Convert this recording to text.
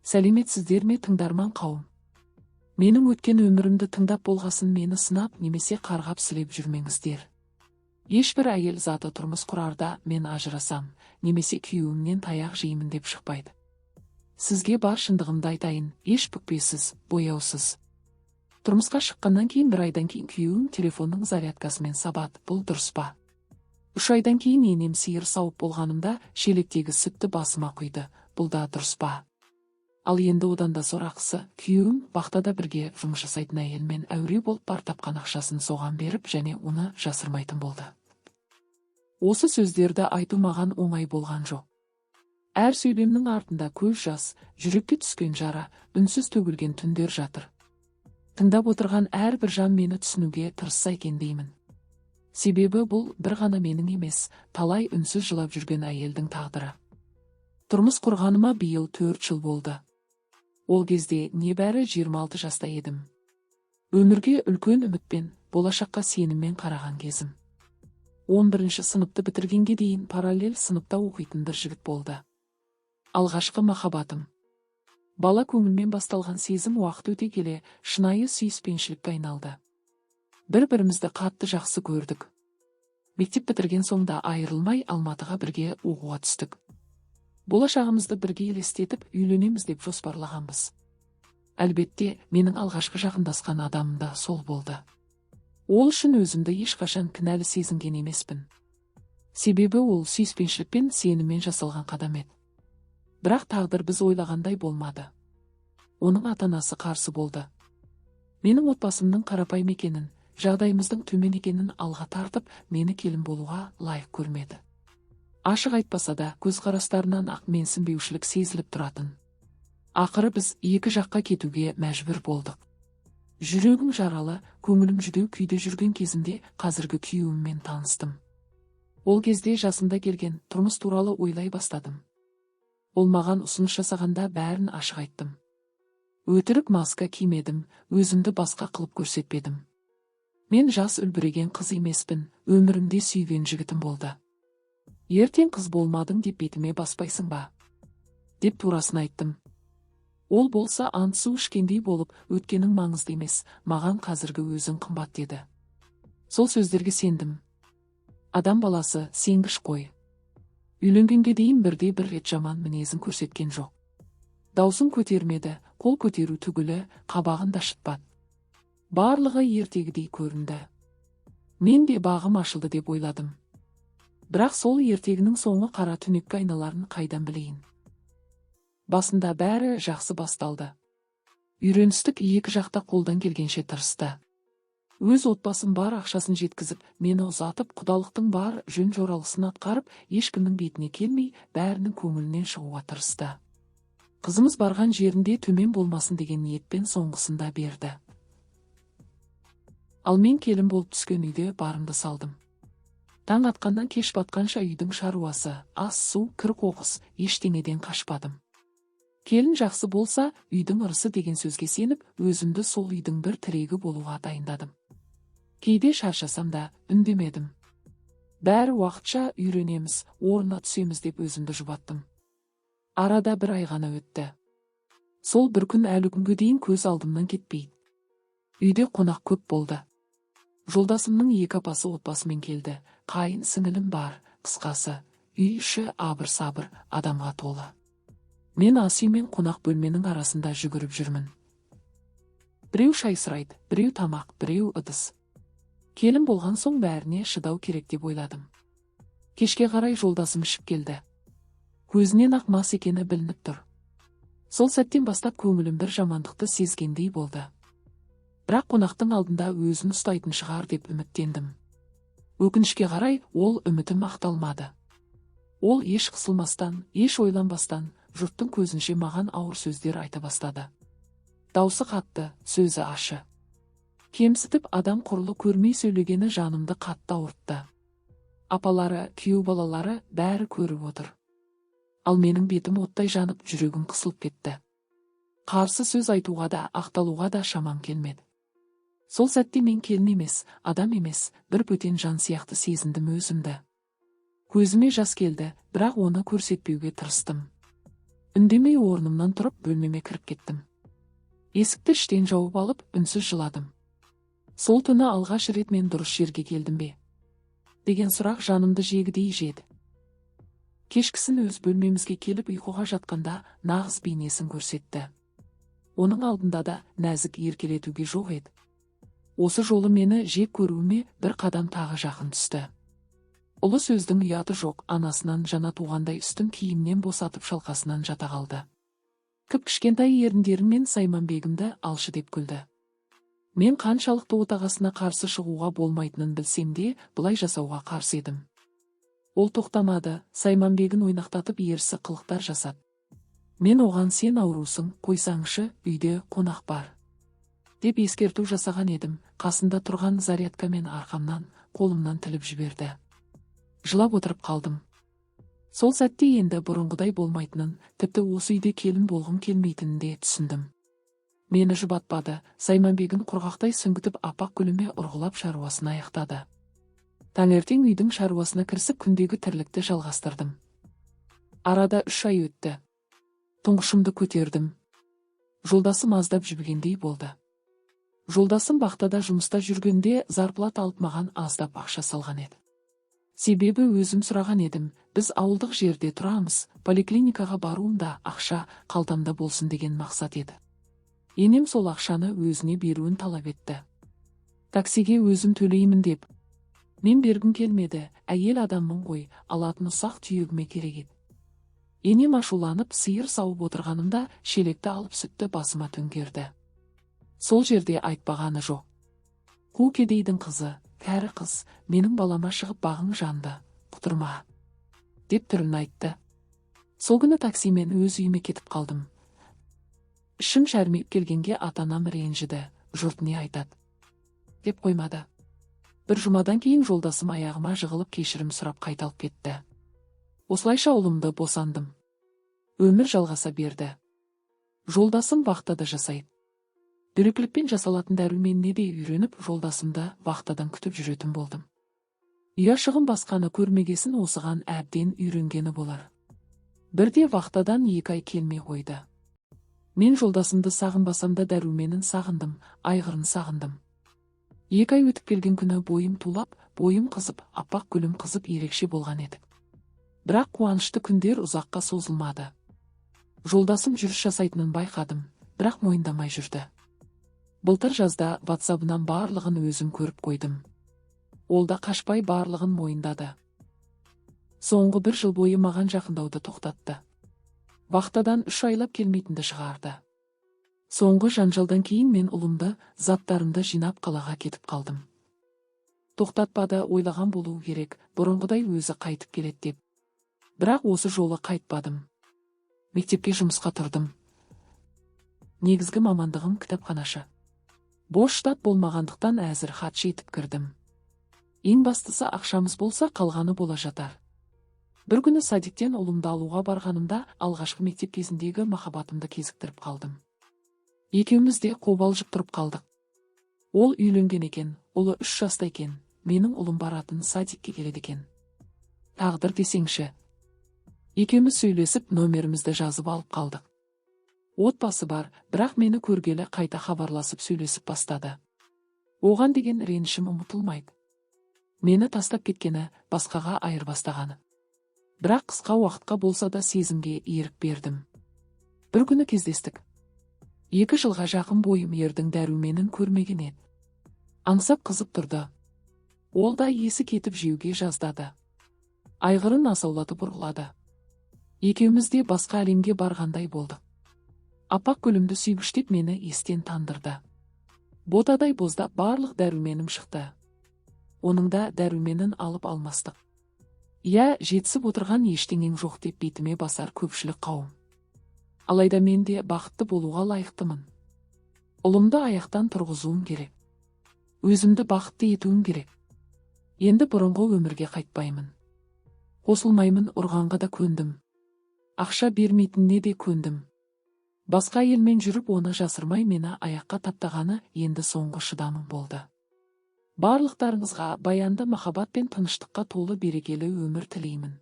Сәлеметсіздер ме, тыңдарман қауым? Менің өткен өмірімді тыңдап болғасын, мені сынап немесе қарғап сілеп жүрмеңіздер. Ешбір әйел заты тұрмыс құрарда мен ажырасам немесе күйеуімнен таяқ жеймін деп шықпайды. Сізге бар шындығымды айтайын, еш бүкпесіз, бояусыз. Тұрмысқа шыққаннан кейін бір айдан кейін күйеуім телефонның зарядкасымен сабады. Бұл дұрыс па? 3 айдан кейін енем сиыр сауып болғанымда шелектегі сүтті басыма құйды. Бұл да дұрыс па? Ал енді одан да сорақысы, күйеуім вахтада бірге жұмыс жасайтын әйелмен әуре болып, бар тапқан ақшасын соған беріп және оны жасырмайтын болды. Осы сөздерді айту маған оңай болған жоқ. Әр сөйлемнің артында көз жас, жүрекке түскен жара, үнсіз төгілген түндер жатыр. Тыңдап отырған әрбір жан мені түсінуге тырысса екен деймін. Себебі бұл бір ғана менің емес, талай үнсіз жылап жүрген әйелдің тағдыры. Тұрмыс құрғаныма биыл 4 жыл болды. Ол кезде небәрі 26 жаста едім. Өмірге үлкен үмітпен, болашаққа сеніммен қараған кезім. 11 сыныпты бітіргенге дейін параллель сыныпта оқитын бір жігіт болды. Алғашқы махаббатым. Бала көңілмен басталған сезім уақыт өте келе шынайы сүйіспеншілікке айналды. Бір бірімізді қатты жақсы көрдік. Мектеп бітірген соң да айырылмай, Алматыға бірге оқуға түстік. Болашағымызды бірге елестетіп, үйленеміз деп жоспарлағанбыз. Әлбетте, менің алғашқы жақындасқан адамым да сол болды. Ол үшін өзімді ешқашан кінәлі сезінген емеспін. Себебі ол сүйіспеншілік пен сеніммен жасалған қадам еді. Бірақ тағдыр біз ойлағандай болмады. Оның ата-анасы қарсы болды. Менің отбасымның қарапайым екенін, жағдайымыздың төмен екенін алға тартып, мені келін болуға лайық көрмеді. Ашық айтпаса да, көзқарастарынан ақ менсінбеушілік сезіліп тұратын. Ақыры біз екі жаққа кетуге мәжбүр болдық. Жүрегім жаралы, көңілім жүдеу күйде жүрген кезімде қазіргі күйеуіммен таныстым. Ол кезде жасымда келген тұрмыс туралы ойлай бастадым. Ол маған ұсыныс жасағанда, бәрін ашық айттым. Өтірік маска кимедім, өзімді басқа қылып көрсетпедім. Мен жас үлбіреген қыз емеспін, өмірімде сүйген жігітім болды. Ертең қыз болмадың деп бетіме баспайсың ба деп турасын айттым. Ол болса ант су ішкендей болып, өткенің маңызды емес, маған қазіргі өзің қымбат деді. Сол сөздерге сендім. Адам баласы сенгіш қой. Үйленгенге дейін бірде бір рет жаман мінезін көрсеткен жоқ. Даусын көтермеді, қол көтеру түгілі, қабағын да шытпады. Барлығы ертегідей көрінді. Мен де бағым ашылды деп ойладым. Бірақ сол ертегінің соңы қара түнекке айналарын қайдан білейін? Басында бәрі жақсы басталды. Үйреністік, екі жақта қолдан келгенше тырысты. Өз отбасым бар ақшасын жеткізіп, мені ұзатып, құдалықтың бар жөн жоралғысын атқарып, ешкімнің бетіне келмей, бәрінің көңілінен шығуға тырысты. Қызымыз барған жерінде төмен болмасын деген ниетпен соңғысын да берді. Ал мен келін болып түскен үйде барымды салдым. Таң атқаннан кеш батқанша үйдің шаруасы, ас су, кір қоқыс, ештеңеден қашпадым. Келін жақсы болса, үйдің ырысы деген сөзге сеніп, өзімді сол үйдің бір тірегі болуға дайындадым. Кейде шаршасам да, үндемедім. Бәрі уақытша, үйренеміз, орнына түсеміз деп өзімді жұбаттым. Арада бір ай ғана өтті. Сол бір күн әлі күнге дейін көз алдымнан кетпейді. Үйде қонақ көп болды. Жолдасымның екі апасы отбасымен келді, қайын сіңілім бар, қысқасы, үй іші абыр сабыр адамға толы. Мен ас үй мен қонақ бөлменің арасында жүгіріп жүрмін. Біреу шай сұрайды, біреу тамақ, біреу ыдыс. Келін болған соң бәріне шыдау керек деп ойладым. Кешке қарай жолдасым ішіп келді. Көзінен ақ мас екені білініп тұр. Сол сәттен бастап көңілім бір жамандықты сезгендей болды. Бірақ қонақтың алдында өзін ұстайтын шығар деп үміттендім. Өкінішке қарай, ол үмітім ақталмады. Ол еш қысылмастан, еш ойланбастан жұрттың көзінше маған ауыр сөздер айта бастады. Даусы қатты, сөзі ащы. Кемсітіп, адам құрлы көрмей сөйлегені жанымды қатты ауыртты. Апалары, күйеу балалары, бәрі көріп отыр. Ал менің бетім оттай жанып, жүрегім қысылып кетті. Қарсы сөз айтуға да, ақталуға да шамам келмеді. Сол сәтте мен келін емес, адам емес, бір бөтен жан сияқты сезіндім өзімді. Көзіме жас келді, бірақ оны көрсетпеуге тырыстым. Үндемей орнымнан тұрып бөлмеме кіріп кеттім. Есікті іштен жауып алып, үнсіз жыладым. Сол түні алғаш рет мен дұрыс жерге келдім бе деген сұрақ жанымды жегідей жеді. Кешкісін өз бөлмемізге келіп ұйқыға жатқанда нағыз бейнесін көрсетті. Оның алдында да нәзік еркелетуге жоқ еді. Осы жолы мені жек көруіме бір қадам тағы жақын түсті. Ұлы сөздің ұяты жоқ, анасынан жаңа туғандай үстін киімнен босатып шалқасынан жата қалды. Кіп-кішкентай еріндерімен Сайманбегімді алшы деп күлді. Мен қаншалықты отағасына қарсы шығуға болмайтынын білсем де, бұлай жасауға қарсы едім. Ол тоқтамады, Сайманбегін ойнақтатып ерсі қылықтар жасады. Мен оған сен аурусың, қойсаңшы, үйде қонақ бар деп ескерту жасаған едім, қасында тұрған зарядкамен арқамнан, қолымнан тіліп жіберді. Жылап отырып қалдым. Сол сәтте енді бұрынғыдай болмайтынын, тіпті осы үйде келін болғым келмейтінін де түсіндім. Мені жұбатпады, Сайманбегін құрғақтай сүңгітіп аппақ гүліме ұрғылап шаруасын аяқтады. Таңертең үйдің шаруасына кірісіп күндегі тірлікті жалғастырдым. Арада 3 ай өтті. Тұңғышымды көтердім. Жолдасым аздап жібігендей болды. Жолдасым бақтада жұмыста жүргенде зарплата алып маған аздап ақша салған еді. Себебі өзім сұраған едім, біз ауылдық жерде тұрамыз, поликлиникаға баруымда ақша қалтамда болсын деген мақсат еді. Енем сол ақшаны өзіне беруін талап етті. Таксиге өзім төлеймін деп. Мен бергім келмеді, әйел адаммын ғой, алатын ұсақ түйегіме керек еді. Енем ашуланып, сиыр сауып отырғанымда шелекті алып сүтті басыма төңкерді. Сол жерде айтпағаны жоқ. Қу кедейдің қызы, кәрі қыз, менің балама шығып бағың жанды, құтырма, деп түрін айтты. Сол күні таксимен өз үйіме кетіп қалдым. Ішім шәрмейіп келгенге ата-анам ренжіді, жұрт не айтады деп қоймады. Бір жұмадан кейін жолдасым аяғыма жығылып кешірім сұрап қайталып кетті. Осылайша ұлымды босандым. Өмір жалғаса берді. Жолдасым вахтада жасайды. Дөрекілікпен жасалатын дәруменіне де үйреніп, жолдасымды вахтадан күтіп жүретін болдым. Ұяшығын басқаны көрмегесін осыған әбден үйренгені болар. Бірде вахтадан 2 ай келмей қойды. Мен жолдасымды сағынбасам да дәруменін сағындым, айғырын сағындым. 2 ай өтіп келген күні бойым тулап, бойым қызып, аппақ гүлім қызып ерекше болған еді. Бірақ қуанышты күндер ұзаққа созылмады. Жолдасым жүріс жасайтынын байқадым, бірақ мойындамай жүрді. Былтыр жазда WhatsApp-ынан барлығын өзім көріп қойдым. Ол да қашпай барлығын мойындады. Соңғы 1 жыл бойы маған жақындауды тоқтатты. Вахтадан 3 айлап келмейтінді шығарды. Соңғы жанжалдан кейін мен ұлымды, заттарымды жинап қалаға кетіп қалдым. Тоқтатпады, ойлаған болуы керек, бұрынғыдай өзі қайтып келеді деп. Бірақ осы жолы қайтпадым. Мектепке жұмысқа тұрдым. Негізгі мамандығым кітапханашы. Бос штат болмағандықтан әзір хатшы етіп кірдім. Ең бастысы ақшамыз болса, қалғаны бола жатар. Бір күні садиктен ұлымды алуға барғанымда алғашқы мектеп кезіндегі махаббатымды кезіктіріп қалдым. Екеуміз де қобалжып тұрып қалдық. Ол үйленген екен, ұлы 3 жаста екен, менің ұлым баратын садикке келеді екен. Тағдыр десеңші. Екеуміз сөйлесіп номерімізді жазып алып қалдық. Отбасы бар, бірақ мені көргелі қайта хабарласып сөйлесіп бастады. Оған деген ренішім ұмытылмайды. Мені тастап кеткені, басқаға айырбастағаны. Бірақ қысқа уақытқа болса да сезімге ерік бердім. Бір күні кездестік. 2 жылға жақын бойым ердің дәруменін көрмеген еді. Аңсап қызып тұрды. Ол да есі кетіп жеуге жаздады. Айғырын асаулатып ұрғылады. Екеуміз де басқа әлемге барғандай болдық. Аппақ гүлімді сүйгіштеп мені естен тандырды. Ботадай боздап барлық дәруменім шықты. Оның да дәруменін алып алмастық. Иә, жетісіп отырған ештеңең жоқ деп бетіме басар көпшілік қауым. Алайда мен де бақытты болуға лайықтымын. Ұлымды аяқтан тұрғызуым керек. Өзімді бақытты етуім керек. Енді бұрынғы өмірге қайтпаймын. Қосылмаймын, ұрғанға да көндім. Ақша бермейтініне де көндім. Басқа әйелмен жүріп оны жасырмай мені аяққа таптағаны енді соңғы шыдамым болды. Барлықтарыңызға баянды махаббат пен тыныштыққа толы берекелі өмір тілеймін.